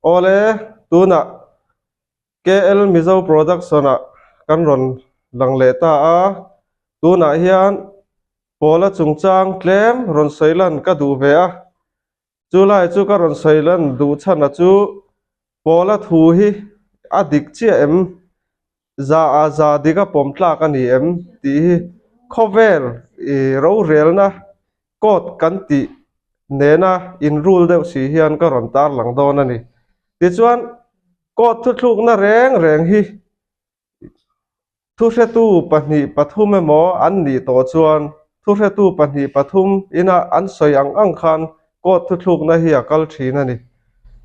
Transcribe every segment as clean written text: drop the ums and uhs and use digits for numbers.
Awle, tunah KL Mizo Production ah kan rawn lang leh ta a, tunah hian Pawla chungchang tlem rawn sawi lan ka duh ve a, chulai chu ka rawn sawi lan duh chhan a chu Pawla thu hi a dik chiah em? Za a za dik a pawm tlak a ni em? tih hi khawvel i rorelna court kan tih nena inrul deuh si hian ka rawn tarlang dawn a ni. Tichuan, court thuthlukna reng reng hi thuhretu pahnih pathum emaw an nih tawh chuan thuhretu pahnih pathum ina an sawi ang ang khan court thuthlukna hi a kal thin a ni.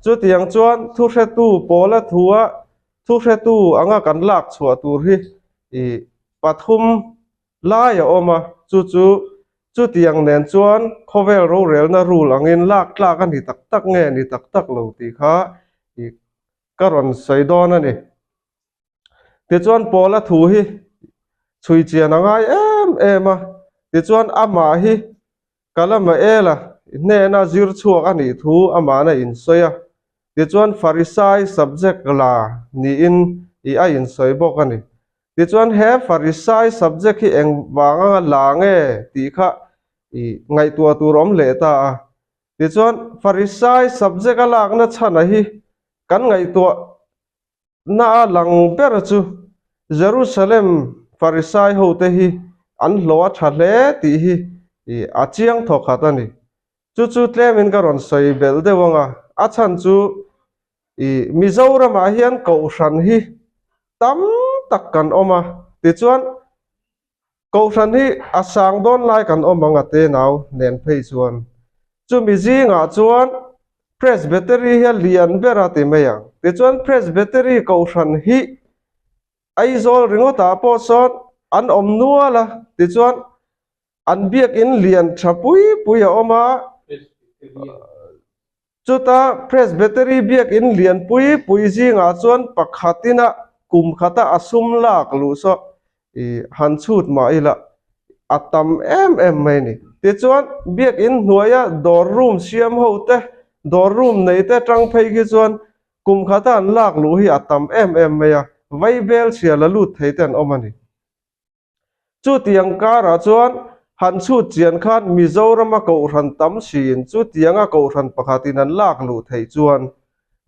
Chutiang chuan thuhretu pawla thua thuhretu anga kan lak chhuah tur hi ih pathum lai a awm a, chu chu chutiang nen chuan khawvel rorelna rule angin lak tlak a ni tak tak nge ni tak tak lo tih kha ih ka rawn sawi dawn a ni. Tichuan Paula thu hi chhui chian a ngai em em a, tichuan amah hi Kalamaela hnena zir chhuak a nih thu amahna insawi a, tichuan Farisai subject la niin i a insawi bawk a ni. Tichuan he Farisai subject hi eng vang anga la nge tih kha i ngaihtuah tur awm leh ta a. Tichuan Farisai subject a lakna chhana hi kan ngaihtuah Na a lang ber chu Jerusalem Farisai hote hi an hlawh a tha hle tih hi a chiang thawkhat a ni. Chu chu tlemin ka rawn sawi belh deuh ang a, a chhan chu i Mizoramah hian Kohhran hi tam tak kan awm a, tichuan Kohhran hi a sang dawn lai kan awm ang a tenau nen phei chuan. Chumi zingah chuan Presbytery hi a lian ber a ti mai ang. Tichuan Presbytery Kohhran hi Aizawl ringawtah pawh sawn an awm nual a, tichuan an biakin lian tha pui pui a awm a. Chuta Presbytery biakin lian pui pui zingah chuan pakhatin a kum khata a sum lak luh saw i han chhut mah ila a tam em em mai a ni. Tichuan biakin hnuaia dawr room siam ho te, dawr room nei te tang phei khi chuan kum khata an lak luh hi a tam em em mai a, vaibel chhia la lut thei te an awm a ni. Chutiang karah chuan han chhut chian khan Mizorama Kohhran tam siin chutianga Kohhran pakhatin an lak luh theih chuan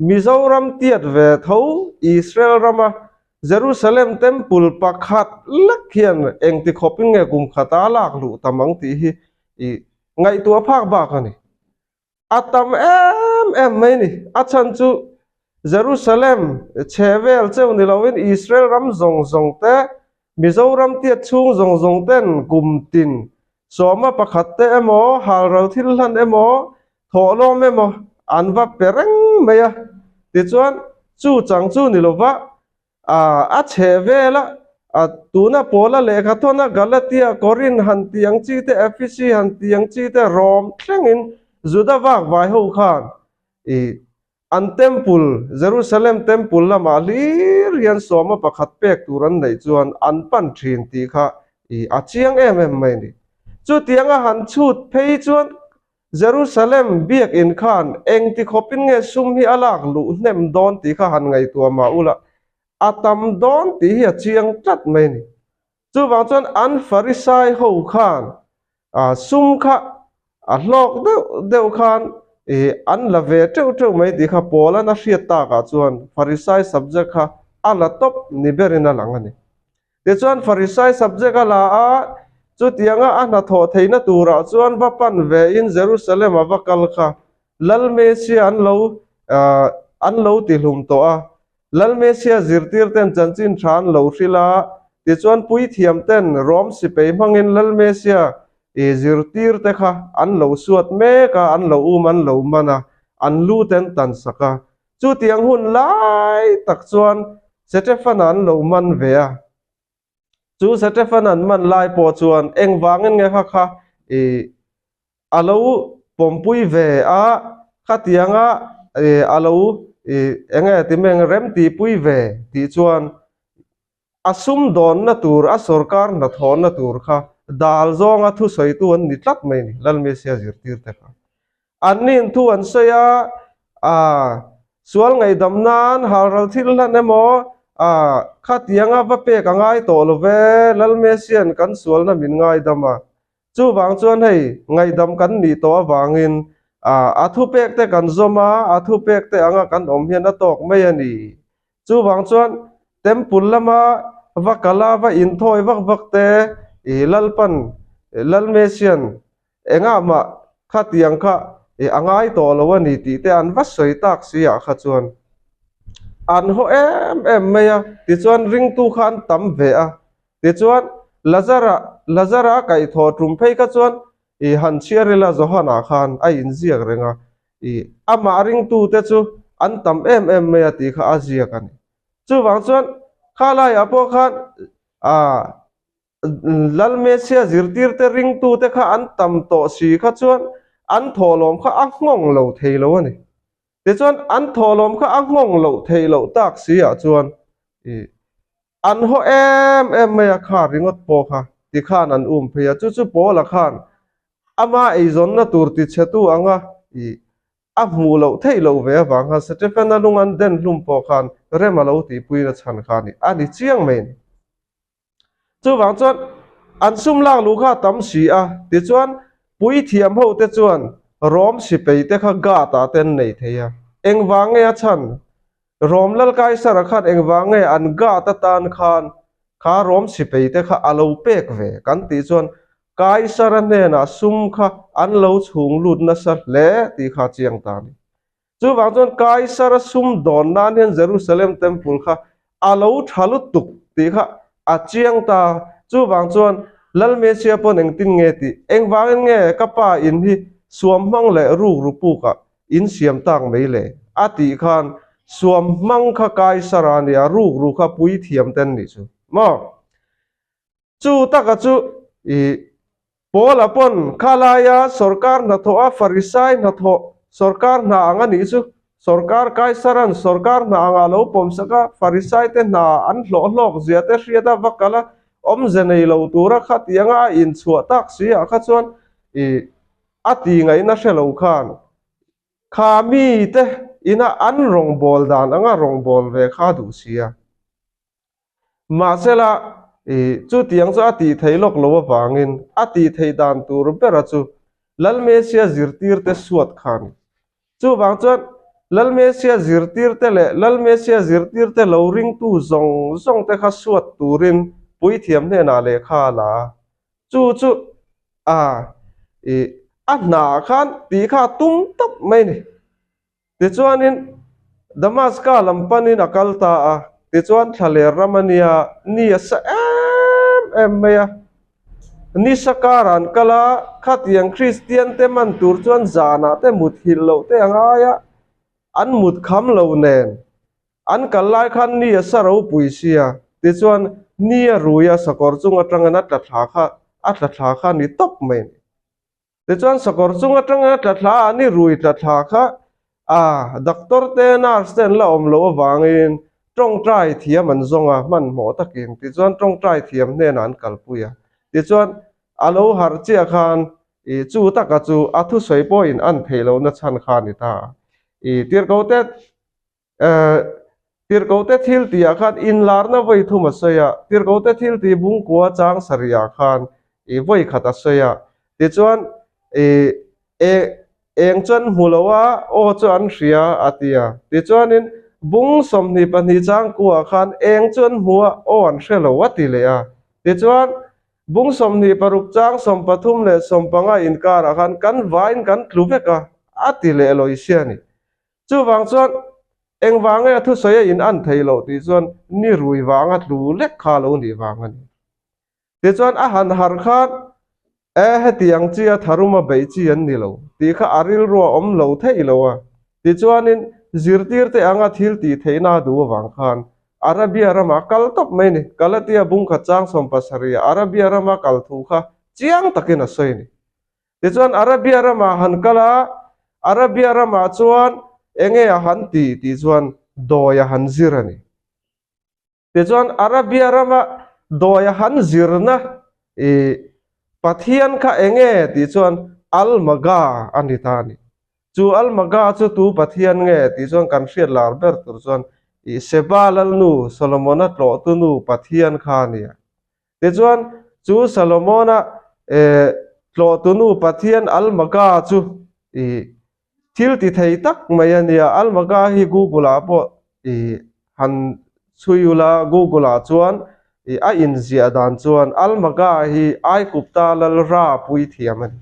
Mizoram tiat ve tho Israel rama Jerusalem Temple pakhat lek hian engti khawpin nge kum khata lak luh tam ang tih hi i ngaihtuah phak bak a ni. A tam em em mai ni. A chhan chu Jerusalem chhe vel cheu ni loin Israel ram zawng zawng te, Mizoram tiat chhung zawng zawng ten kum tin sawma pakhat te emaw, halral thil hlan emaw, thawhlawm emaw an va pe reng mai a. Tichuan chu chang chu ni lova A chhe vel a, a tuna Paula lehkha thawn a Galatia, Korin han tih ang chi te, Ephesi han tih ang chi te, Rom thlengin Juda vak vai ho khan i an temple, Jerusalem temple lamah hlir hian sawma pakhat pek tur an neih chuan an pan thin tih kha i a chiang em em mai a ni. Chutianga han chhut phei chuan Jerusalem biakin khan engti khawpin nge sum hi a lak luh hnem dawn tih kha han ngaihtuah mah ula, a tam dawn tih hi a chiang tlat mai a ni. Chuvang chuan an Farisai ho khan sum kha a hlawk deuh deuh khan an la ve teuh teuh mai tih kha Paula'n a hriat takah chuan Farisai subject kha a la tawp ni berin a lang a ni. Tichuan Farisai subject a la a, chutianga a hnathawh theihna turah chuan va pan vein Jerusalem a va kal kha Lal Mesia an lo an lo tihlum tawh a. Lal Mesia zirtir ten chanchin tha an lo hrilh a, tichuan puithiam ten Rom sipei hmangin Lal Mesia i zirtir te kha an lo suat mek a, an lo um an lo man a, an lu ten tan sak a. Chutiang hun lai tak chuan Setefana an lo man ve a. Chu Setefana an man lai pawh chuan engvangin nge kha kha i a lo pawmpui ve a, khatianga i a lo i enge ti meng rem tihpui ve tih chuan a sumdawnna tur, a sorkar hnathawhna tur kha dal zawnga thusawitu an ni tlat mai a ni, Lalmisia zirtirte kha. Anni'n thu an sawi a, aah. Sual ngaihdam nan halral thil hlan emaw a khatianga va pek a ngai tawh lo ve, Lalmesian kan sualna min ngaidam a. Chuvang chuan hei ngaihdam kan nih tawh avangin a thupek te kan zawm a, a thupek te anga kan awm hian a tawk mai a ni. Chuvang chuan temple lama va kal a, va inthawi vak vak te i Lalpan, Lalmesian Engah mah khatiang kha i a ngai tawh lo a ni tih te an va sawi tak si ah kha chuan an haw em em mai a, tichuan ringtu kha an tam ve a, tichuan Lazara Lazara a kaihthawh tum phei kha chuan i han chhiar ila Johana khan a inziak reng a, i amah ringtu te chu an tam em em mai a tih kha a ziak a ni. Chuvang chuan kha laiah pawh khan ah Lalmesia zirtirte ringtute kha an tam tawh si kha chuan an thawhlawm kha a nghawng lo thei lo a ni. Tichuan an thawhlawm kha a nghawng loh theih loh tak si ah chuan ih an haw em em mai a kha ringawt pawh kha tikhan an um phei a, chu chu Paula khan ama eizawnna tur tichhetu anga ih a hmuh loh theih loh ve avang khan Stephen-a lung an den hlum pawh khan rem a lo tihpuina chhan kha a ni a ni chiang mai a ni. Chuvang chuan an sum lak luh kha a tam si a, tichuan puithiam ho te chuan Rom sipei te kha guard ah te an nei thei a. Engvang nge a chhan? Rom lal Kaisara khan engvang nge an guard atan khan kha Rom sipei te kha a lo pek ve kan tih chuan Kaisara hnenah sum kha an lo chhung lut nasa hle tih kha a chiang ta a ni. Chuvang chuan Kaisara sum dawn nan hian Jerusalem Temple kha a lo tha lutuk tih kha a chiang ta. Chuvang chuan Lal Mesia pawn engtin nge tih, engvangin nge ka pa in hi suam hmang leh ruk ru pukah in siam tak mai le? a tih khan suam hmang kha Kaisara a nia, ruk ru kha puithiam te an nih chu maw? Chu taka chu i Paula pawn khalaia sawrkar hnathawh a Farisai hnathawh sawrkar hna ang a nih chu sawrkar Kaisaran sawrkar hna anga lo pawmsak a Farisai te hna an hlawh hlawk zia te hriat a va kal a awmze nei lo tura khatianga a inchhuah tak si ah kha chuan i a ti ngaihna hre lo khan kha mite ina an rawngbâwl dan anga rawngbâwl ve kha a duh si a. Mahsela, i chutiang chu a tih theih lawk lo avangin a tih theih dan tur bera chu Lalmesia zirtirte suat kha a ni. Chuvang chuan Lalmesia zirtirte leh Lalmesia zirtirte lo ringtu zawng zawngte kha suat turin puithiam hnenah lehkha a la a. Chu chu a i a hnaah khan tih kha a tum tawp mai a ni. Tichuanin, Damaska lam panin a kal ta a, tichuan thlaler ram a nia, ni a sa em em mai a. Nisa kar an kal a, khatiang Kristian te man tur chuan zanah te mut hilh loh te a ngai a, an mut kham lo nen. An kal lai khan ni a sa ropui sia, tichuan ni a rui a sakawr chung atangin a tla thla kha a tla thla kha a ni tawp mai a ni. Tichuan sakawr chung atanga tla thla a ni rui tla thla kha a doctor te nurse te an la awm loh avangin tawngtai thiam an zawng a hmanhmawh takin tichuan tawngtai thiam hnenah an kalpui a tichuan a lo harh chiah khan ih chu taka chu a thusawi pawhin an theih lohna chhan kha a ni ta a ih tirhkoh te Tirhkohte thil tihah khan inlarna vawi thum a sawi a, Tirhkohte thil tih bungkua chang sarihah khan i vawi khat a sawi a. Tichuan, i e eng chuan hmu lo a, aw chu an hria a ti a. Tichuanin, bung 22 changkuah khan eng chu an hmu a, aw an hre lo a ti leh a. Tichuan, bung 26 chang 13 leh 15 inkarah khan kan vain kan tlu vek a, a ti leh lawi sia a ni. Chuvang chuan engvang nge a thusawi a in an thei loh tih chuan ni rui vanga tlu lek kha lo nih vang a ni. Tichuan a han harh khan e heti ang chi a tharuma beih chi an ni lo tih kha a rilru a awm lo theih lo a. Tichuanin zirtirte anga thil tih theihna a duh avang khan Arabia rama kal tawp mai a ni. Galatia bungkhat chang 70 ah Arabia rama kal thu kha chiang takin a sawi a ni. Tichuan Arabia ramah han kal a, Arabia ramah chuan enge a han ti tih chuan dawi a han zir a ni. Tichuan Arabia rama dawi a han zirna i Pathian kha enge tih chuan Al-Maga a ni ta a ni. Chu Almaga chu tu Pathian nge tih chuan kan hriat lar ber tur chuan ih Seba Lalnu Solomona tlawhtu nu Pathian kha a nia. Tichuan chu Solomona eh tlawhtu nu Pathian Almaga chu ih thil ti thei tak mai a nia. Almaga hi Google ah pawh ih han chhui ula Google ah chuan ih a inziah dan chuan Almaga hi Aikupta Lalra puithiam a ni.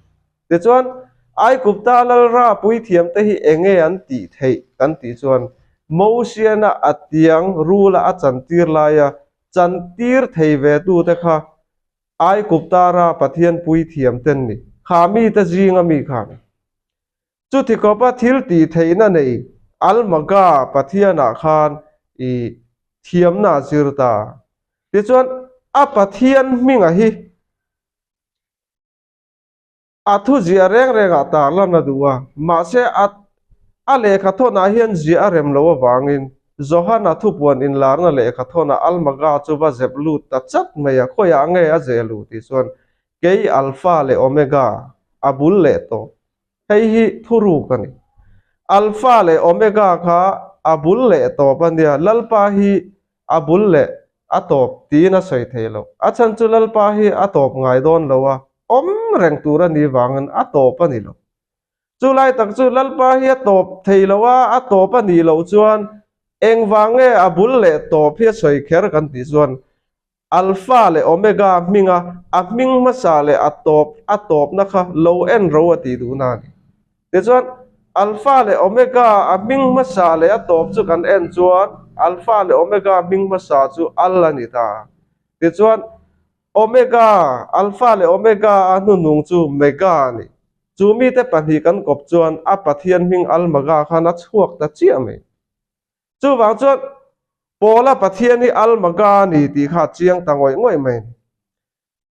Tichuan, Aigupta lalra puithiamte hi eng nge an tih theih kan tih chuan Mosiana a tiang rula a chantir laia chantir thei ve tute kha Aigupta ra Pathian puithiamte an ni. Kha mite zinga mi khan chuti kawpa thil tih theihna nei Almaga Pathianah khan i thiamna a zir ta. Tichuan, a Pathian hminga hi A thu ziah reng rengah tarlan a duh a, mahse a a lehkha thawnah hian ziah a rem lo avangin Johana thupuan inlarna lehkha thawnah Almaga chu va zep lut ta chat mai a, khawiah nge a zeh luh tih chuan kei Alpha leh Omega a bul leh tawh. Hei hi thuruk a ni. Alpha leh Omega kha a bul leh tawp a nia, Lalpa hi a bul leh a tawp tiin a sawi thei lo. A chhan chu Lalpa hi a tawp ngai dawn lo a, awm reng tur a nih vangin a tawp a ni lo. Chu lai tak chu Lalpa hi a tawp thei lo a, a tawp a nih loh chuan engvang nge a bul leh tawp hi a sawi kher kan tih chuan Alpha leh Omega hminga a hming hmasa leh a tawp a tawpna kha lo en ro a tih duhna a ni. Tichuan, Alpha leh Omega a hming hmasa leh a tawp chu kan en chuan Alpha leh Omega hming hmasa chu Al a ni ta. Tichuan, Omega, Alpha leh Omega a hnuhnung chu Mega a ni. Chu mite pahnih kan kawp chuan a Pathian hming Almaga khan a chhuak ta chiah mai. Chuvang chuan Paula Pathian hi Almaga a ni tih kha a chiang ta ngawih ngawih mai a ni.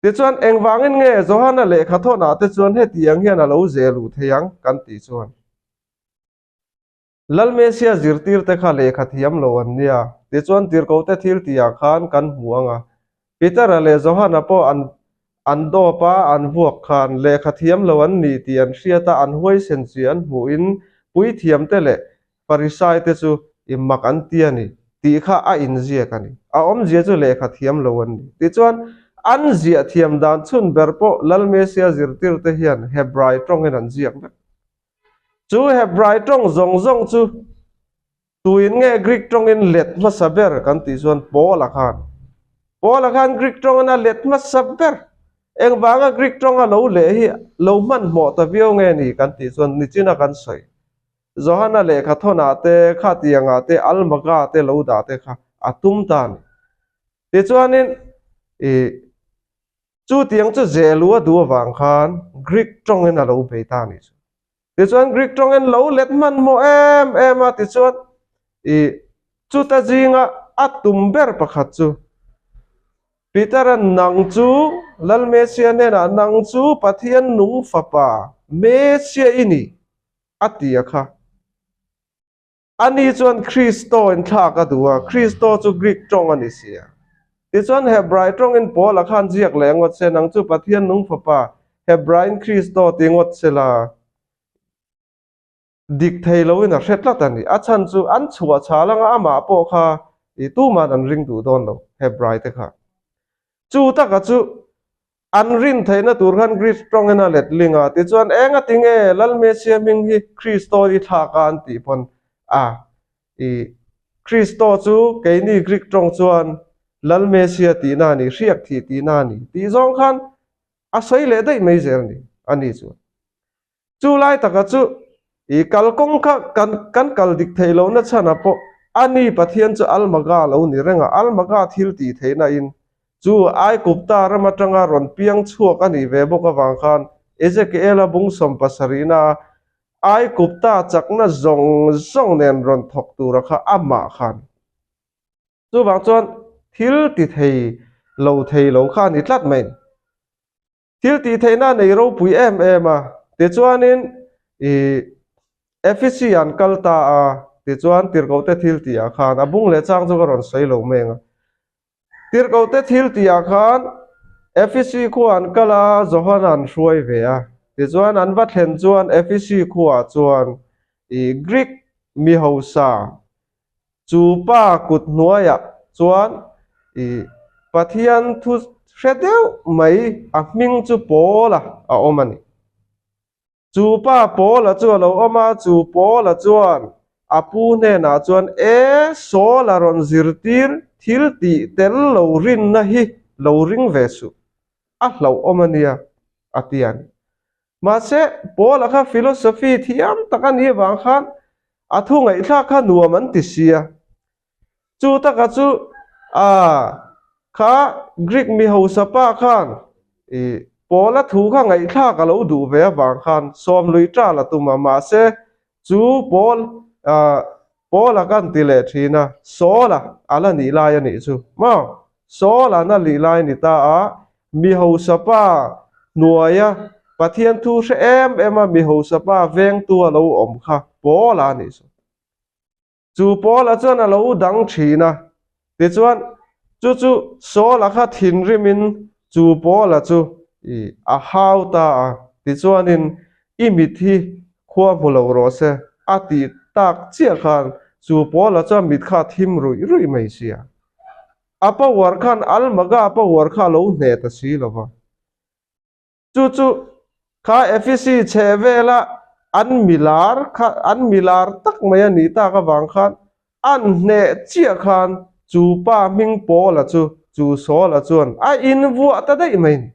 Tichuan, engvangin nge Johana lehkha thawnah te chuan heti ang hian a lo zel u thei ang kan tih chuan Lalmesia zirtirte kha lehkha thiam lo an nia. Tichuan, tirhkohte thil tihah khan kan hmu ang a, Petera leh Johana pawh an an dawp a, an vuak khan lehkha thiam lo an ni tih an hriat a, an huaisen chi an hmuhin puithiamte leh Farisaite chu i mak an ti a ni tih kha a inziak a ni. A awmzia chu lehkha thiam lo an ni. Tichuan, an ziah thiam dan chhun ber pawh Lalmesia zirtirte hian Hebrai tawngin an ziak vek. Chu Hebrai tawng zawng zawng chu Tuin nge Greek tawngin let hmasa ber kan tih chuan Paula khan. Paula khan Greek tawngin a let hmasa ber. Engvanga Greek tawnga lo leh hi lo hmanhmawh ta viau nge ni kan tih chuan nichina kan sawi. Johana lehkha thawnah te, khatiangah te, Almaga te lo dah te kha a tum ta a ni. Tichuanin ih chutiang chu zelu a duh avang khan Greek tawngin a lo bei ta a nih chu. Tichuan Greek tawngin lo let hmanhmawh em em a, tichuan ih chuta zinga a tum ber pakhat chu Peter-a nang chu Lal Mesia hnenah nang chu Pathian nung fapa Mesia i ni a ti a kha. Ani chuan Kristo in thlak a duh a, Kristo chu Greek tawng a ni si a. Tichuan Hebrai tawngin Paula khan ziak leh ngawt se, nang chu Pathian nung fapa, Hebraiin Kristo ti ngawt se la, dik thei loin a hre tlat a ni. A chhan chu an chhuah chhal anga amah pawh kha i tuman an ring duh dawn lo, Hebrai te kha. Chu taka chu An rin theihna tur khan Greek tawngin a let ling a, tichuan eng a ti nge Lal Mesia hming hi Kristo i thlak a an tih pawn a, i Kristo chu keini Greek tawng chuan Lal Mesia tihna a ni, hriak thih tihna a ni tih zawng khan a sawi leh daih mai zel a ni, a ni chuan. Chu lai taka chu i kalkawng kha kan kan kal dik theih lohna chhanah pawh ani Pathian chu Almaga lo ni reng a, Almaga thil tih theihna in chu Aigupta ram atanga rawn piang chhuak a nih ve bawk avang khan Ezekiela bung sawmpasarihna a Aigupta chakna zawng zawng nen rawn thawk tura kha amah khan chuvang chuan thil ti thei lo thei lo kha a ni tlat mai. Thil tih theihna a nei ropui em em a, tichuanin ih Efisi an kal ta a, tichuan Tirhkohte thil tihah khan a bung leh chang chu ka rawn sawi lo mai ang a. Tirhkohte thil tihah khan Efisi khua an kal a, Johana an hruai ve a, tichuan an va thlen chuan Efisi khuaah chuan. I Greek mi hausa chu pa kut hnuaiah chuan i Pathian thu hre deuh mai a hming chu Paula a awm a ni. Chu pa Paula chu a lo awm a, chu Paula chuan a pu hnenah chuan, E, Saula rawn zirtir thil tih tel lo rinna hi lo ring ve suh, a hlauhawm a nia, a ti a ni. Mahse, Paula kha philosophy thiam tak a nih avang khan a thu ngaihthlak kha nuam an ti sia. Chu taka chu a kha Greek mi hausa pa khan i Paula thu kha ngaihthlak a lo duh ve avang khan sawmlui ṭal a tum a, mahse chu Paul a Paula kan ti leh ṭhin a, Saula a la nih lai a nih chu maw? Saula na lih lai ni ta a, mi hausa pa hnuaia Pathian thu hre em em a mi hausa pa vengtu a lo awm kha Paula a nih chu. Chu Paula chuan a lo dang thin a, tichuan chu chu Saula kha thinrimin chu Paula chu i a hau ta a, tichuanin i mit hi khua hmu lo rawh se a tih tak chiah khan chu Paula chuan mit kha a thim ruih ruih mai sia. A power khan Almaga power kha a lo hneh ta si lo va. Chu chu kha Efisi chheh vela an milar kha an milar tak mai a nih tak avang khan an hneh chiah khan chu pa hming Paula chu chu Saula chuan a invuah ta daih mai a ni.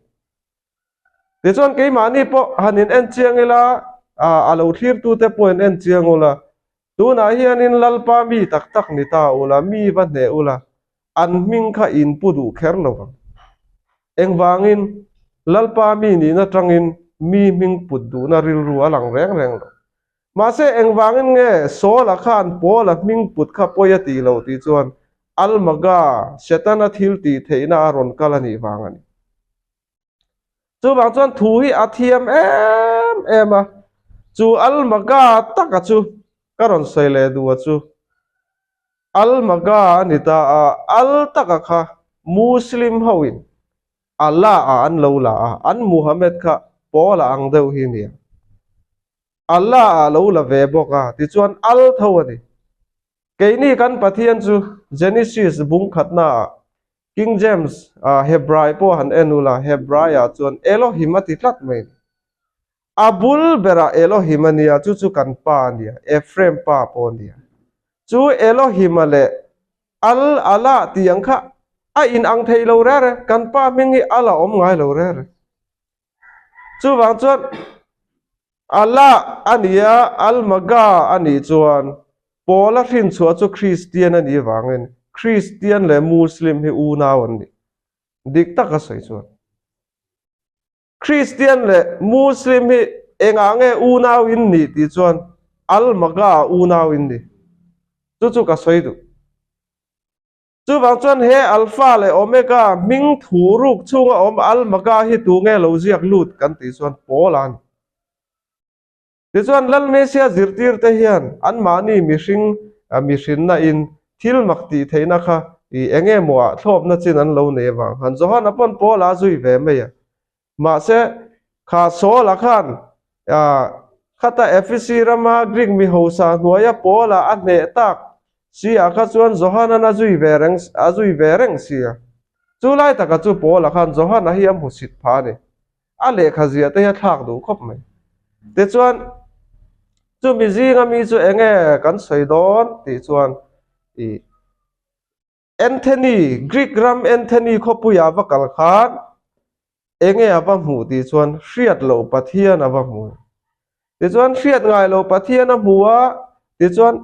Tichuan keimahni pawh han in en chiang ila, a lo thlirtute pawh in en chiang ula, Tunah hianin Lalpa mi tak tak ni ta ula, mi va hneh ula, an hming kha in pu duh kher lo vang. Engvangin, Lalpa mi nihna tangin mi hming put duhna rilru a lang reng reng lo. Mahse, engvangin nge Saula khan Paula hming put kha pawi a tih loh tih chuan Almaga, Setana thil tih theihna a rawn kal a nih vang a ni. Chuvang chuan thu hi a thiam em em a, chu Almaga taka chu ka rawn sawi leh duh a chu Almaga a ni ta a, Al taka kha Muslim hoin Allah ah an lo la a, an Muhammad kha Paula ang deuh hi nia. Allah ah lo la ve bawk a, tichuan Al tho a ni. Keini kan Pathian chu Genesis bung khatnaah King James ah Hebrai pawh han en ula, Hebrai ah chuan Elohim a ti tlat mai a ni. A bul berah Elohim a nia, chu chu kan pa a nia, Ephraim pa pawh a nia. Chu Elohim-a leh Al, Allah tih ang kha a inang thei lo reh reh, kan pa hming hi Al a awm ngai lo reh reh. Chuvang chuan Allah a ni a, Al-Maga a nih chuan Paula hrinchhuah chu Kristian a nih vangin Kristian leh Muslim hi unau an ni. Dik taka sawi chuan Kristian leh Muslim hi engah nge unau in nih tih chuan Al-Maga ah unau in ni. Chu chu ka sawi duh. Chuvang chuan he Alpha leh Omega hming thu ruk chhunga awm Almaga hi tu nge lo ziak lut kan tih chuan Paula a ni. Tichuan Lalmesia zirtirte hian anmahni mihring mihrinna in thil mak tih theihna kha i eng emaw ah thlawpna chin an lo nei avang khan Johana pawn Paula a zui ve mai a. Mahse kha Saula khan Khata Efesi rama Greek mi hausa hnuaia Paula a hneh tak si ah kha chuan Johanan a zui ve reng a zui ve reng si a. Chu lai taka chu Paula khan Johana hi a hmusit phah a ni. A lehkha ziah te hi a thlak duh khawp mai. Tichuan, chumi zinga mi chu enge kan sawi dawn tih chuan ih Anthony, Greek ram Anthony khawpuia va kal khan enge a va hmuh tih chuan hriat loh Pathian a va hmu. Tichuan hriat ngai loh Pathian a hmu a, tichuan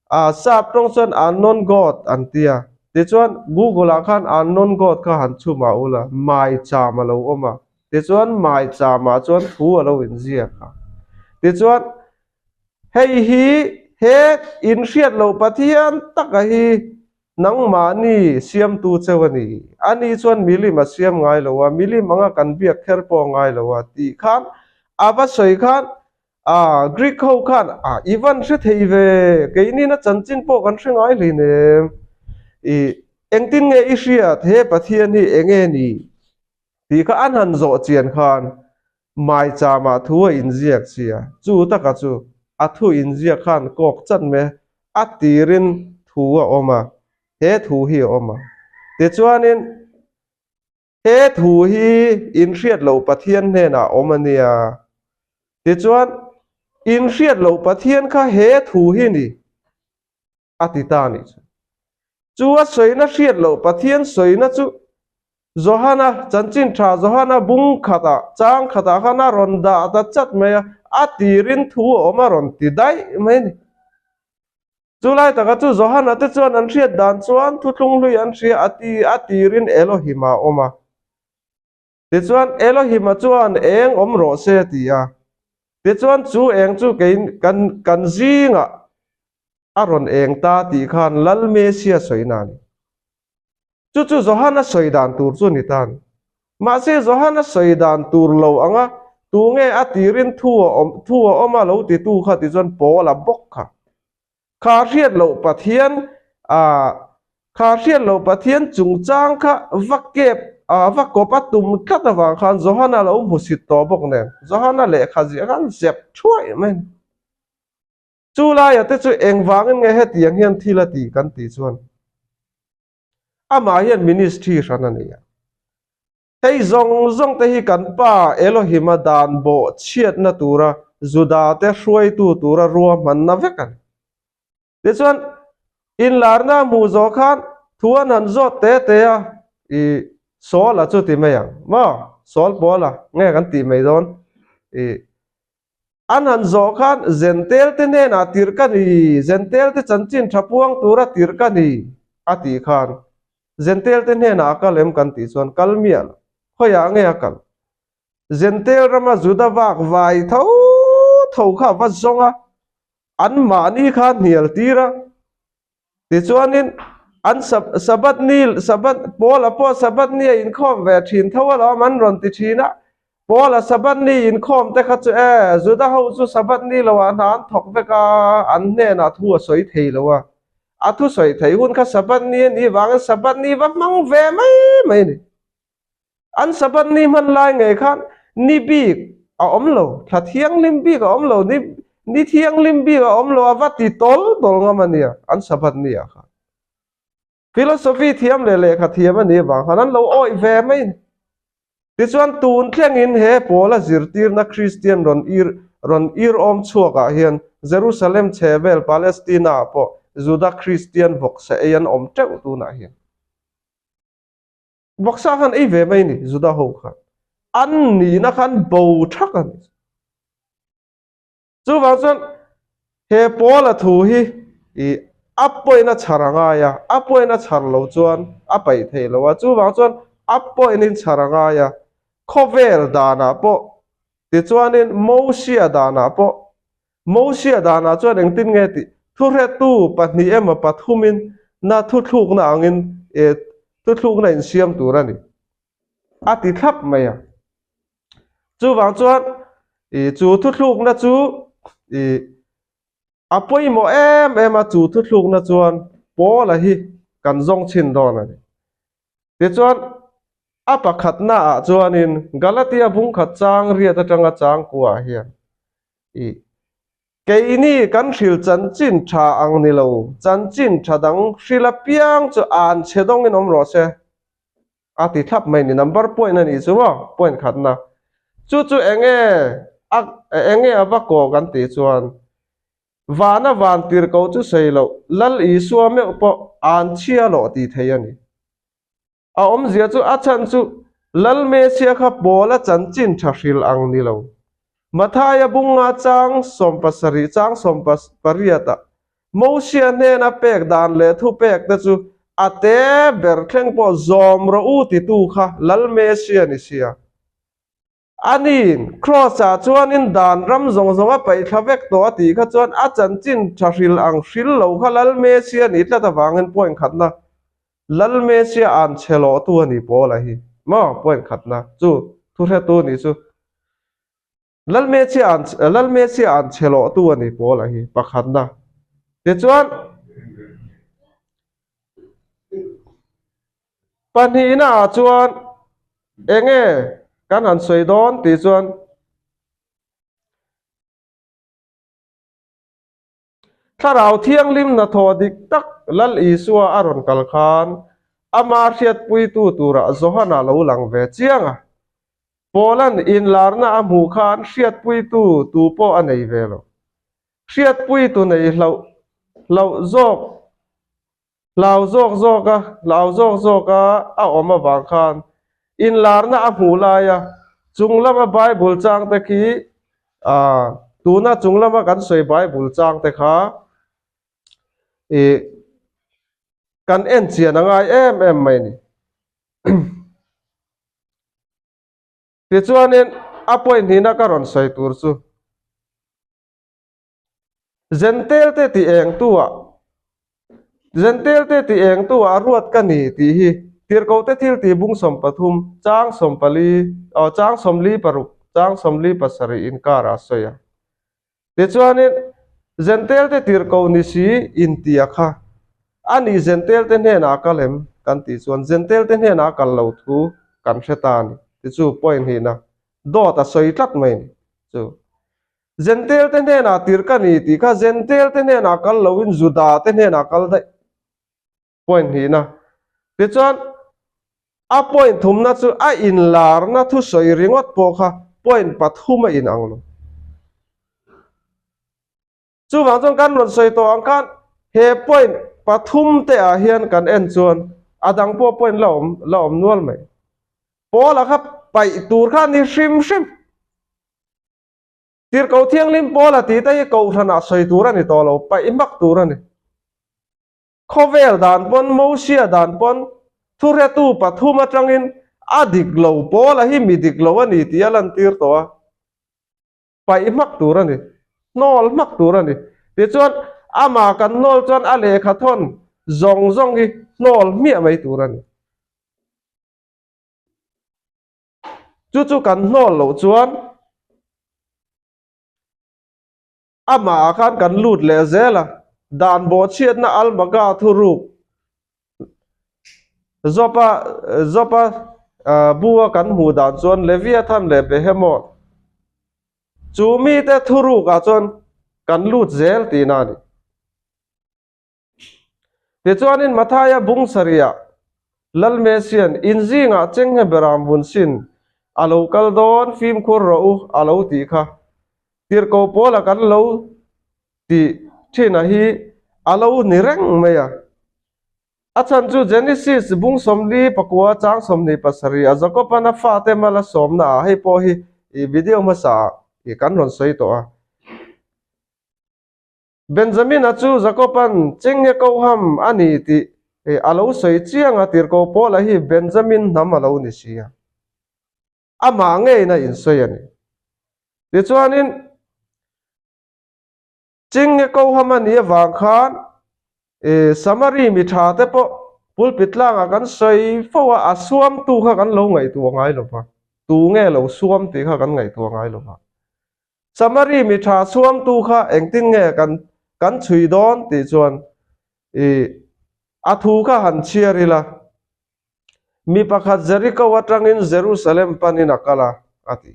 ah sap tawng chuan unknown God an ti a. Tichuan Google ah khan unknown God kha han chhum ah ula, maicham a lo awm a. Tichuan maicham ah chuan thu a lo inziak a. Tichuan Hei hi he inhriat loh Pathian taka hi nangmahni siamtu cheu a ni. Ani chuan milim a siam ngai lo a, milim anga kan biak kher pawh a ngai lo a tih khan a va sawi khan ah Greek ho khan ah i van hre thei ve, keinin a chanchin pawh kan hre ngai hlei nem. I engtin nge i hriat he Pathian hi enge ni tih kha an han zawh chian khan Maichama thu a inziak sia, chu taka chu. A thu inziak khan kawk chat mai a, a tirin thu a awm a, he thu hi a awm a. Tichuanin he thu hi inhriat loh Pathian hnenah a awm a nia. Tichuan inhriat loh Pathian kha he thu hi ni. a ti ta a nih chu. Chu a sawina hriat loh Pathian sawina chu Johana, Chanchin Tha Johana bung khatah, chang khatah khan a rawn dah ta chat mai a, a tirin thu a awm a rawn ti daih mai a ni. Chu lai taka chu Johana te chuan an hriat dan chuan thuthlung hlui an hria a ti, a tirin Elohim a awm a. Tichuan Elohim-a chuan eng awm rawh se a ti a. Tichuan chu eng chu kei kan kan zingah a rawn eng ta tih khan Lal Mesia sawina a ni. Chu chu Johana sawi dan tur chu ni ta a ni. Mahse Johana sawi dan tur lo anga tunge a tirin thu a awm thu a awm a lo titu kha tichuan Paula bawk kha. Kha hriat loh Pathian ah kha hriat loh Pathian chungchang kha va kep ah va kawp a tum tlat avang khan Johana lo hmusit tawh bawk nen Johana lehkha ziah khan zep thuai mai a ni. Chu laia te chu engvangin nge hetiang hian thil a ti kan tih chuan amah hian ministry hran a nei a. Hei zawng zawng te hi kan Pa Elohim-a dan bawh chhiatna tura Juda-te hruaitu tura ruahmanna vek a ni. Tichuan, inlarna a hmuh zawh khan thu an han zawt te te a, I Saul-a chu ti mai ang maw? Saul Paul-a nge kan tih mai dawn? I an han zawh khan Zentel te hnenah tirh ka ni, Zentel te chanchin tha puang tura tirh ka ni, a tih khan Zentel te hnenah a kal em kan tih chuan kal miah lo, khawiah nge a kal? Zentel rama Juda vak vai tho tho kha a va zawng a, anmahni kha a hnial tir a, tichuanin an Sabbath ni, Sabbath, Paula pawh Sabbath ni a inkhawm ve thin tho alawm an rawn ti thin a, Paula Sabbath ni inkhawm te kha chu e, Juda ho chu Sabbath ni loah hna an thawk vek a, an hnenah thu a sawi thei lo a. A thusawi theih hun kha Sabbath ni a nih vangin Sabbath ni va hmang ve mai mai a ni. An Sabbath ni hman lai ngei khan ni bik a awm lo, thla thianghlim bik a awm lo, ni ni thianghlim bik a awm lo a va ti tawl tawl ngam a nia an Sabbath ni ah khan. Philosophy thiam leh lehkha thiam a nih vang khan an lo awih ve mai a ni. Tichuan tun thlengin he Paula zirtirna Kristian rawn ir rawn ir-awm chhuakah hian Jerusalem chhe vel Palestina-ah pawh Juda Kristian vawksa ei an awm teuh tunah hian. Vawksa khan ei ve mai a ni Juda ho khan. An nihna khan bo thak a ni. Chuvang chuan he Paula thu hi ih a point a chhar a ngai a, a point a chhar lo chuan a paih thei lo a, chuvang chuan a point in chhar a ngai a, khawvel danah pawh tichuanin Mosia danah pawh, Mosia danah chuan engtin nge tih thuhretu pahnih emaw pathumin na thuthlukna angin ih thuthlukna insiam tur a ni a ti thlap mai a. Chuvang chuan ih chu thuthlukna chu ih a pawimawh em em a, chu thuthlukna chuan Paula hi kan zawng chhin dawn a ni. Tichuan a pakhatna ah chuanin Galatia bungkhat chang riat atanga chang kuah hian ih keini kan hril chanchin tha ang ni lo, chanchin tha dang hril apiang chu an chhe dawngin awm rawh se. A ti thlap mai ni number point a nih chu maw point khatna chu chu enge a enge a va kaw kan tih chuan vana van tir ko chu sawi loh Lal Isua meuh pawh an chhia lawh tih thei a ni. A awmzia chu a chhan chu Lal Mesia kha Paula chanchin tha hril ang ni lo. Mathaia bunga chang 17 chang 18 ah Mosia hnena pek dan leh thupek te chu a te ber thleng pawh zawm rawh u titu kha Lal Mesia ni sia. Aniin Kraws-ah chuanin dan ram zawng zawng a paih thla vek tawh a tih kha chuan a chanchin tha hril ang hril lo kha Lal Mesia ni tlat avangin point khatna Lal Mesia an chhe lawhtu a ni Paula hi maw point khatna chu thuhretu ni chu. Lalmechia an Lalmechia an chhe lawhtu a ni pawl a hi pakhatna. Tichuan pahnihna ah chuan enge kan han sawi dawn tih chuan. Thlarau Thianghlim hnathawh dik tak Lal Isua a rawn kal khan ama hriatpuitu turah Johana lo lang ve chiang a. Paula'n inlarna a hmuh khan hriatpuitu tu pawh a nei ve lo. Hriatpuitu nei hlauh hlauh zawk hlau zawk zawk a hlau zawk zawk a a awm avang khan inlarna a hmuh laia chung lama Bible changte khi ah tuna chung lama kan sawi Bible changte kha ih kan en chian a ngai em em mai a ni. Tichuanin a point hnihna ka rawn sawi tur chu Zentail te tih eng tu ah Zentail te tih eng tu ah ruat ka ni tih hi Tirhkohte thil tih bung 13 chang 14 aw chang 46 chang 47 inkar ah a sawi a. Tichuanin Zentail te tirhkoh ni si intia kha a nih Zentail te hnenah a kal em kan tih chuan Zentail te hnenah a kal lo thu kan hre ta a ni. Tichu point hnihna dawt a sawi tlat mai a ni chu. Zentail te hnenah tirh ka ni tih kha Zentail te hnenah kal loin Juda te hnenah kal daih point hnihna. Tichuan a point thumna chu a inlarna thusawi ringawt pawh kha point pathum a inang lo. Chuvang chuan kan rawn sawi tawh ang khan he point pathum te ah hian kan en chuan a dang pawh point la awm la awm nual mai. Paula kha paih tur kha a ni hrim hrim. Tirhkoh Thianghlim Paula tih te hi kohhranah sawi tur a ni tawh lo, paih hmak tur a ni. Khawvel dan pawn, Mosia dan pawn, thuhretu pathum atangin a dik lo, Paula hi mi dik lo a ni tih a lantir tawh a. Paih hmak tur a ni, hnawl hmak tur a ni. Tichuan, amah kan hnawl chuan a lehkha thawn zawng zawng hi hnawl hmiah mai tur a ni. Chu chu kan hnawl loh chuan amah ah khan kan lut leh zel a, dan bawhchhiatna Almaga thuruk Jopa Jopa bu a kan hmuh dan chuan Leviathan leh Behemoth chu mite thuruk ah chuan kan lut zel tihna a ni. Tichuanin Mathaia bung sarihah Lal Mesian in zingah chenghe beram vun sin a lo kal dawn fimkhur rawh u a lo tih kha. Tirhkoh pawla kan lo tih thina hi a lo ni reng mai a. A chhan chu Genesis bung 44 chang 27 a Jakoban a fate mala sawmna ah hei pawh hi i video hmasa ah kan rawn sawi tawh a. Benjamina chu Jakoban chenge koham a ni tih a lo sawi chiang a, tirhkoh Paula hi Benjamin hnam a lo ni si a, amah ngeiin a insawi a ni. Tichuanin, chenge koham a nih avang khan Samari mi tha te pawh pulpit tlangah kan sawi fo a, a suamtu kha kan lo ngaihtuah ngai lo va, tu nge lo suam tih kha kan ngaihtuah ngai lo va. Samari mi tha suamtu kha engtin nge kan kan chhui dawn tih chuan i a thu kha han chhiar ila, Mi pakhat Jeriko atangin Jerusalem panin a kal a, a ti.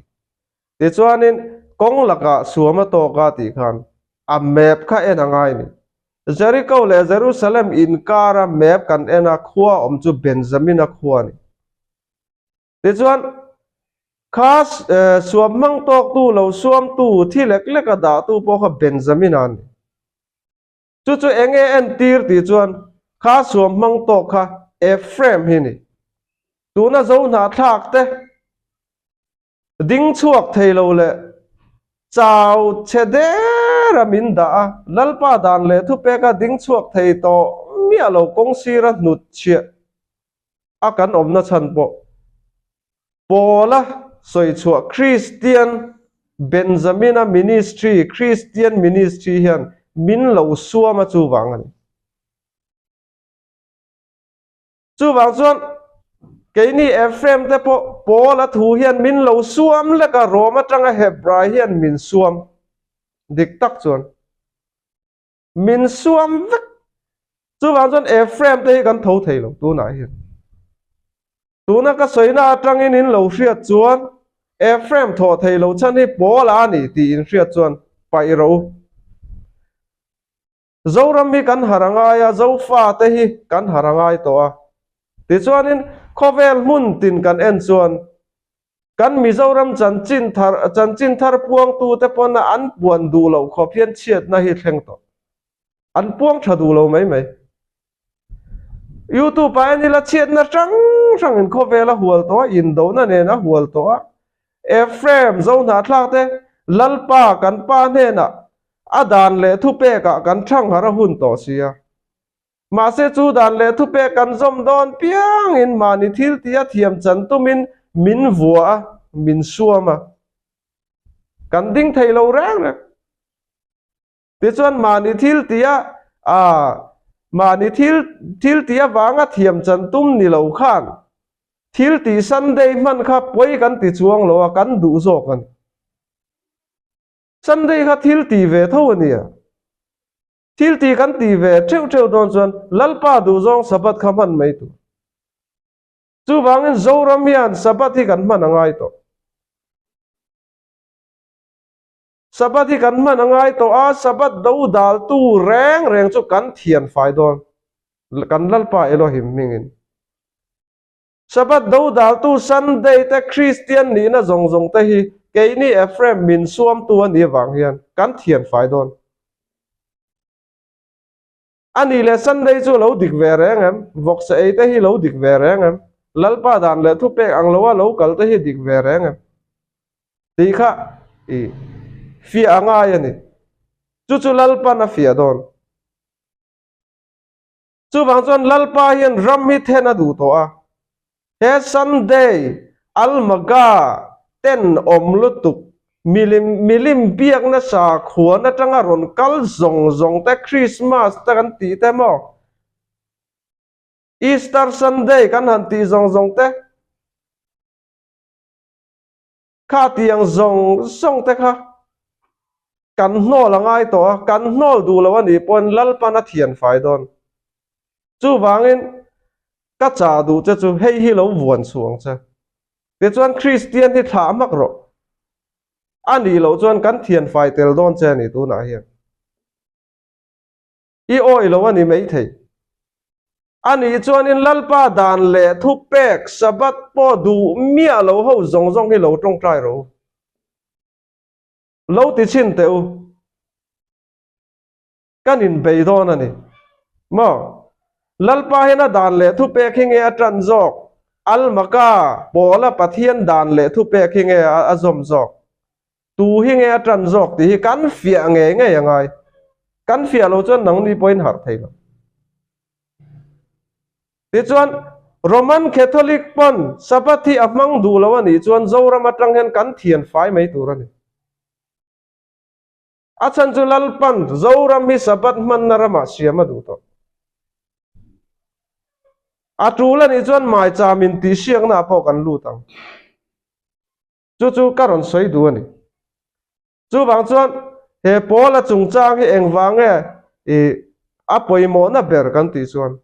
Tichuanin kawng lakah suam a tawk a tih khan a map kha en a ngai ni. Jeriko leh Jerusalem inkara map kan en a, khua awm chu Benjamina khua a ni. Tichuan, kha suam hmang tawktu lo suamtu thi lek lek a dahtu pawh kha Benjamina a ni. Chu chu eng nge entir tih chuan kha suam hmang tawk kha Ephraim hi a ni. Tuna zo hnahthlak te ding chhuak thei lo leh chau chhe der a min dah a, Lalpa dan leh thupeka ding chhuak thei tawh miah lo kawng sira hnut chhiah a kan awmna chhan pawh Paula sawi chhuah Kristian Benjamina Ministry Christian Ministry hian min lo suam a chuvang a ni. Chuvang chuan keini Ephraim te pawh Paula thu hian min lo suam lek a, Rom atanga Hebrai hian min suam dik tak chuan. Min suam vek. Chuvang chuan Ephraim te hi kan tho thei lo tunah hian. Tuna ka sawina atangin in lo hriat chuan Ephraim thawh thei lo chhan hi Paula a ni tih in hriat chuan paih rawh u. Zoram hi kan har a ngai a, Zofate hi kan har a ngai tawh a. Tichuanin khawvel hmun tin kan en chuan kan Mizoram chanchin thar chanchin thar puangtute pawna an puan duh loh khawp hian chhiatna hi thleng tawh. An puang tha duh lo mai mai. YouTube ah en ila chhiatna hrang hrangin khawvel a hual tawh a, indona nen a hual tawh a. Ephraim Zohnahthlak te Lalpa kan pa hnenah a dan leh thupekah kan thangharh a hun tawh si a. Mahse chu dan leh thupek kan zawm dawn piangin mahni thil tih a thiam chan tumin min vua a, min suam a. Kan ding thei lo reng reng. Tichuan mahni thil tih a, aa, mahni thil thil tih avanga thiam chan tum ni lo khan thil tih Sunday hman kha pawi kan ti chuang lo a, kan duh zawk a ni. Sunday kha thil tih ve tho a nia. Thil tih kan tih ve theuh theuh dawn chuan Lalpa duhzawng Sabbath kha hman mai tur. Chuvangin Zoram hian Sabbath hi kan hman a ngai tawh. Sabbath hi kan hman a ngai tawh a, Sabbath do daltu reng reng chu kan thian fai dawn, kan Lalpa Elohim hmingin. Sabbath do daltu Sunday te Kristian nihna zawng zawng te hi keini Ephraim min suamtu a nih avang hian kan thian fai dawn. A nih leh Sunday chu lo dik ve reng em? Vawksa ei te hi lo dik ve reng em? Lalpa dan leh thupek ang loa lo kal te hi dik ve reng em? Tih kha i fiah a ngai a ni. Chu chu Lalpan a fiah dawn. Chuvang chuan Lalpa hian ram hi then a duh tawh a, he Sunday Almaga ten awm lutuk milim milim biakna sakhuan atanga rawn kal zawng zawng te Christmas te kan tih te maw Easter Sunday kan han tih zawng zawng te Kha tiang zawng zawng te kha kan hnawl a ngai tawh a, kan hnawl duh lo a nih pawhin Lalpan a thian fai dawn. Chuvangin ka chah duh che chu hei hi lo vuan chhuh ang che. Tichuan Kristian hi thlah hmak rawh. A nih loh chuan kan thian fai tel dawn che a ni tunah hian. I awi lo a ni maithei. A nih chuanin Lalpa dan leh thupek Sabbath pawh duh miah lo ho zawng zawng hi lo tawngtai rawh u. Lo ti chhin teh u. Kan inbei dawn a ni. Maw? Lalpa hian a dan leh thupek hi nge a tan zawk? Almaka pawla Pathian dan leh thupek hi nge a zawm zawk? Tu hi nge a tan zawk tih hi kan fiah ngei ngei a ngai. Kan fiah lo chuan nangni pawhin harh thei lo. Tichuan, Roman Catholic pawn Sabbath hi a hmang duh lo a nih chuan Zoram atang hian kan thian fai mai tur a ni. A chhan chu Lalpan Zoram hi Sabbath hmanna ramah siam a duh tawh. A tul a nih chuan maicham intihsiakna ah pawh kan lut ang. Chu chu ka rawn sawi duh a ni. Chuvang chuan he Paula chungchang hi engvang nge i a pawimawhna ber kan tih chuan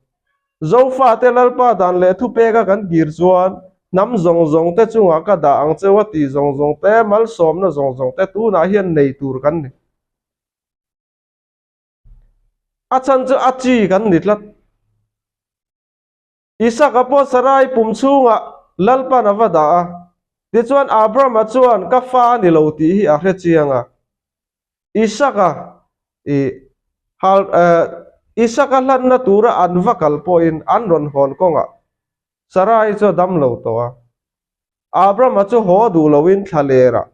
Zofate Lalpa dan leh thupeka kan kir chuan hnam zawng zawng te chungah ka dah ang cheu a tih zawng zawng te, malsawmna zawng zawng te tunah hian nei tur kan ni. A chhan chu a chi kan ni tlat. Isaka pawh Sarai pum chhungah Lalpan a va dah a, tichuan Abrahama chuan ka fa a ni lo tih hi a hre chiang a. Isaka i hal Isaka hlanna tura an va kal pawhin an rawn hawn kawngah Sarai chu a dam lo tawh a. Abrahama chu haw duh loin thla lerah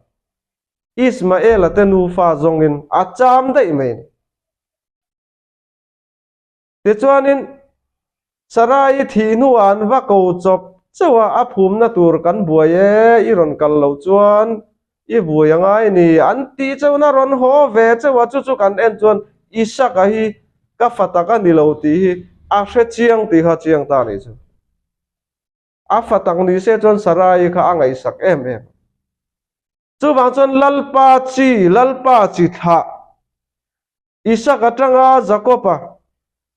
Ismaela te nufa zawngin a cham daih mai a ni. Tichuanin, Sarai thih hnuah an va ko chawp chauh a, a phumna tur kan buai e, i rawn kal loh chuan i vui a ngai ni, an tih chauhna rawn haw ve chauh a, chu chu kan en chuan Isaka hi ka fa tak a ni lo tih hi a hre chiang tih kha chiang ta a nih chu. A fa tak ni se chuan Sarai kha a ngaihsak em em. Chuvang chuan Lalpa chi, Lalpa chi thlah Isak atanga Jakob-a,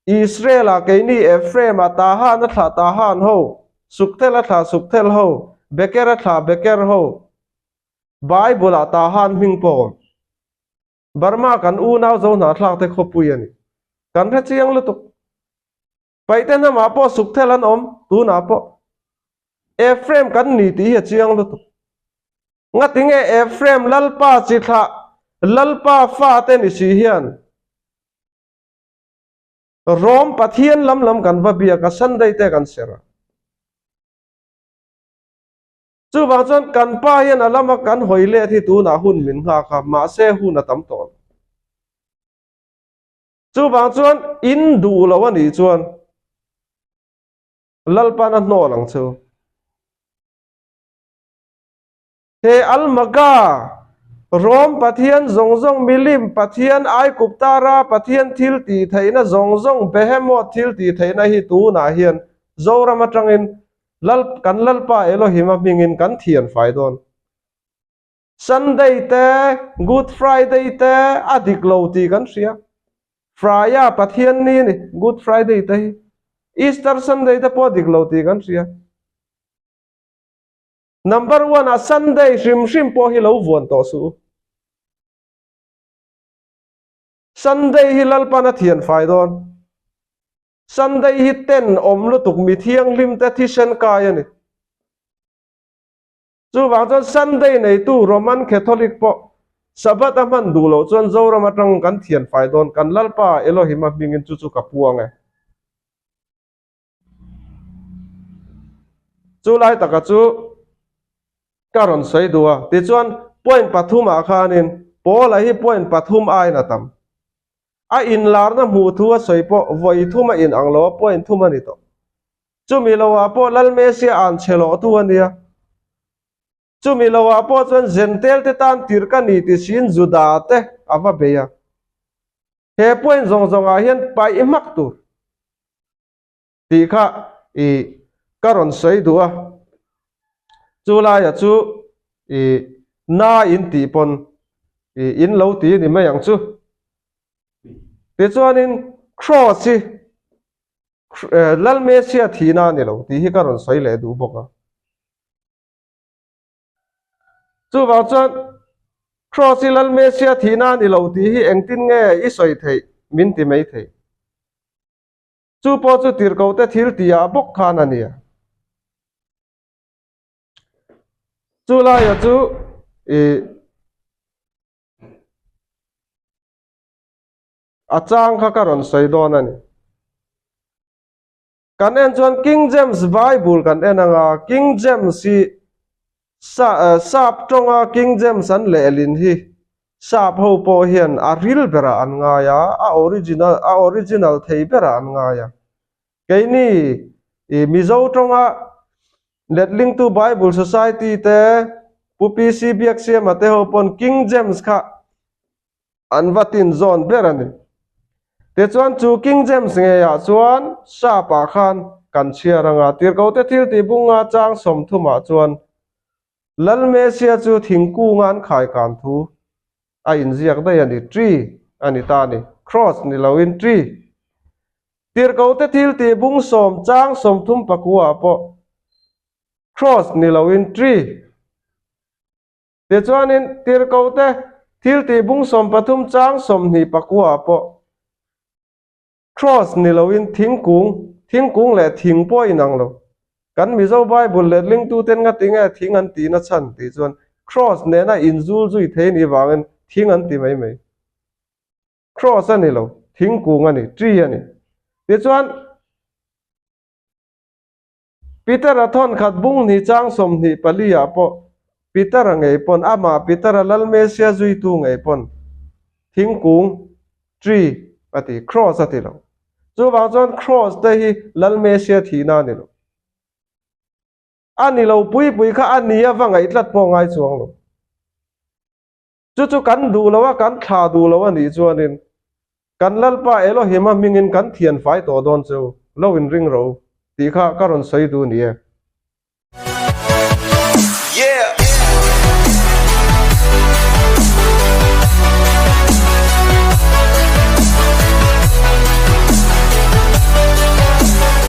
Israel-a keini Ephraim-a Tahan a thlah Tahan ho, Sukthel a thlah Sukthel ho, Beker a thlah Beker ho. Bible-ah Tahan hming pawh a awm. Burma kan unau zo hnahthlak te khawpui a ni. Kan hre chiang lutuk. Paihte hnamah pawh sukthel an awm, tunah pawh. Ephraim kan ni tih hi a chiang lutuk. Ngatinge Ephraim Lalpa chi thlah, Lalpa fate ni si hian Rom Pathian lam lam kan va biak a, Sunday te kan serh a. Chuvang chuan kan pa hian a lama kan hawi let hi tunah hun min nghak a, mahse hun a tam tawh lo. Chuvang chuan in duh lo a nih chuan Lalpan a hnawl ang chu. He Almaga, Rom Pathian zawng zawng, milim Pathian, Aikuptara Pathian thil tih theihna zawng zawng, Behemoth thil tih theihna hi tunah hian Zoram atangin Lal, kan Lalpa Elohima hmingin kan thian fai dawn. Sunday te, Good Friday te a dik lo tih kan hria. Fraya Pathian ni a ni, Good Friday te hi. Easter Sunday te pawh a dik lo tih kan hria. Number one ah Sunday hrim hrim pawh hi lo vuan tawh suh u. Sunday hi Lalpan a thian fai dawn. Sunday hi ten awm lutuk mi thianghlim te thisen kai a ni. Chuvang chuan Sunday neitu Roman Catholic pawh Sabbath a hman duh loh chuan Zoram atang kan thian fai dawn kan Lalpa Elohim a hmingin chu chu ka puang e. Chu lai taka chu ka rawn sawi duh a, tichuan point pathumah khanin Paula hi point pathum aiin a tam. A inlarna hmuh thu a sawi pawh vawi thum a inang lo a, point thum a ni tawh. Chumi loah pawh Lalmesia an chhe lawh thu a nia. Chumi loah pawh chuan Zentel te tan tir ka ni ti siin Juda te a va bei a. He point zawng zawngah hian paih hmak tur tih kha i ka rawn sawi duh a, chu laia chu i na in tih pawn i in lo ti ni mai ang chu. Tichuanin cross hi Lalmesia thihna a ni lo tih hi ka rawn sawi leh duh bawk a. Chuvang chuan Cross hi Lal Mesia thihna a ni lo tih hi engtin nge i sawi theih min ti mai thei. Chu pawh chu tirhkohte thil tihah bawk khan a nia. Chu laia chu i a chang kha ka rawn sawi dawn a ni. Kan en chuan King James Bible kan en anga, King James hi sap tawnga King James an lehlin hi sap ho pawh hian a ril berah an ngai a, a original a original thei berah an ngai a. Keini i Mizo tawnga letlingtu Bible Society te Pu PC Biaksiama te ho pawn King James kha An va tin zawn ber a ni. Tichuan chu King James ngeiah chuan sap ah khan kan chhiar anga tirhkote thil tih bunga chang sawmthumah chuan Lal Mesia chu thingkunga an khaikan thu a inziak daih a ni, tree a ni ta a ni, cross ni loin tree. Tirhkote thil tih bung sawm chang 30 pakua ah pawh cross ni loin tree. Tichuanin, tirhkote thil tih bung 13 chang 20 pakua pawh Cross ni loin thingkung, thingkung leh thing pawh inang lo. Kan Mizo Bible letlingtuten ngatinge thing an tihna chhan tih chuan Cross nena inzul zui thei ni vangin thing an ti mai mai. Cross a ni lo, thingkung a ni, tree a ni. Tichuan, Peter-a thawnkhat bung hnih chang 24 ah pawh Peter-a ngei pawn amah Peter-a Lal Mesia zuitu ngei pawn thingkung, tree, a ti, cross a ti lo. Chuvang chuan cross te hi Lal Mesia thihna a ni lo. A ni lo pui pui kha a ni a va ngaih tlat pawh ngai chuang lo. Chu chu kan duh lo a, kan thla duh lo a nih chuanin kan Lalpa Elohim-a hmingin kan thian fai tawh dawn chu lo inring rawh u tih kha ka rawn sawi duh ni e. Yeah.